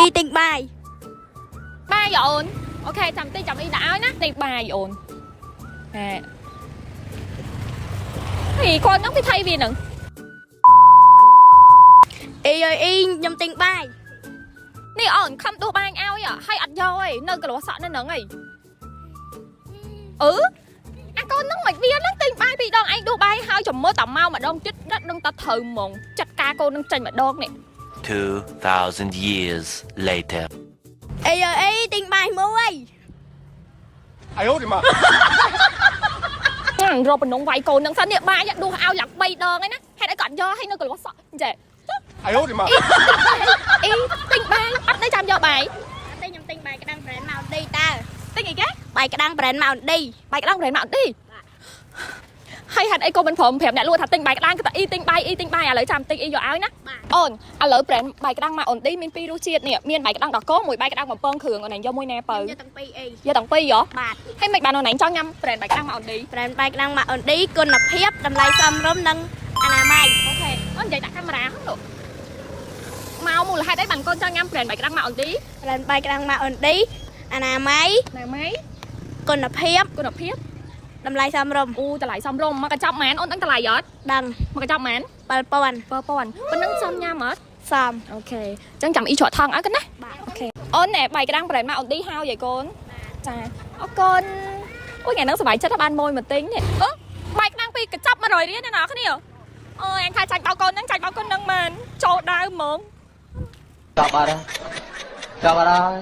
អ៊ីទិញបាយ បាយអូន OK ចាំតិចចាំអ៊ីដាក់ឲ្យណានេះបាយអូនហែហីគាត់ហ្នឹងពីថៃវាហ្នឹង អ៊ីអើយអ៊ីខ្ញុំទិញបាយ នេះអូនខំដួសបាយឲ្យហើយអត់យកឯងនៅកន្លោះសក់នៅហ្នឹងឯងអឺអាកូនហ្នឹងមិនវាហ្នឹងទិញបាយពីរដងឯងដួសបាយហើយចាំមើលតាមកម្ដងទៀតដឹងតែត្រូវហ្មងចាត់ការកូនហ្នឹងចេញម្ដងនេះ 2,000 years later. អ៊ីអើយអ៊ីទិញបាយមួយ 哎呦我的妈！ រកបំណងវាយកូនហ្នឹងសិននេះបាយដួសឲ្យឡើង3ដងឯណាហេតុអីក៏អត់យកឲ្យនៅកន្លោះសក់ចេះ 哎呦我的妈！ អ៊ីទិញបាយអត់នៅចាំយកបាយ ទិញខ្ញុំទិញបាយក្តាំង brand ម៉ៅឌីតើ ទិញអីគេ បាយក្តាំង brand ម៉ៅឌី បាយក្តាំង brand ម៉ៅឌីហើយហេតុអីក៏មិនព្រមប្រាប់អ្នកលក់ថាទិញបាយក្តាំងគឺថាអ៊ីទិញបាយអ៊ីទិញបាយឥឡូវចាំទិញអ៊ីយកឲ្យណាអូនឥឡូវ brand បាយក្តាំងម៉ៅអូនឌីមានពីររសជាតិនេះមានបាយក្តាំងដកមួយបាយក្តាំងបំពងគ្រឿងអូនឯងយកមួយណាបើ យកទាំងពីរអ៊ី យកទាំងពីរហ៎ បាទ ហើយមិនបានអូនឯងចង់ញ៉ាំ brand បាយក្តាំងម៉ៅអូនឌី brand បាយក្តាំងម៉ៅអូនឌីគុណភាពតម្លៃសមរម្យនិងអនាម័យ OK អូននិយាយដាក់កាមេរ៉ាហ្នឹងលោកមកមូលហេតុអីបានកូនចង់ញ៉ាំ brand បាយក្តាំងម៉ៅអូនឌី brand បាយក្តាំងម៉ៅអូនឌីអនាម័យ ណាម៉ៃ គុណភាព គុណភាព តម្លៃសមរម្យ អូតម្លៃសមរម្យមកកញ្ចប់ម៉ានអូនដឹងតម្លៃអត់ ដឹង មកកញ្ចប់ម៉ាន 7000 7000ប៉ុណ្ណឹងសមញ៉ាំអត់ សម OK អញ្ចឹងចាំអ៊ីច្រកថងឲ្យកូនណា បាទ OK អូនណែបាយក្តាំង brand ម៉ាអូនឌីហើយហើយកូនចាអរគុណអូយថ្ងៃហ្នឹងសប្បាយចិត្តថាបានមួយមកទិញនេះអឺបាយក្តាំងពីរកញ្ចប់100រៀលណាអ្នកគ្នាអូយអញថាចាញ់បោកកូនហ្នឹងចាញ់បោកកូនហ្នឹងមែនចូលដាវហ្មង ចាប់បាត់ហើយចាប់បាត់ហើយ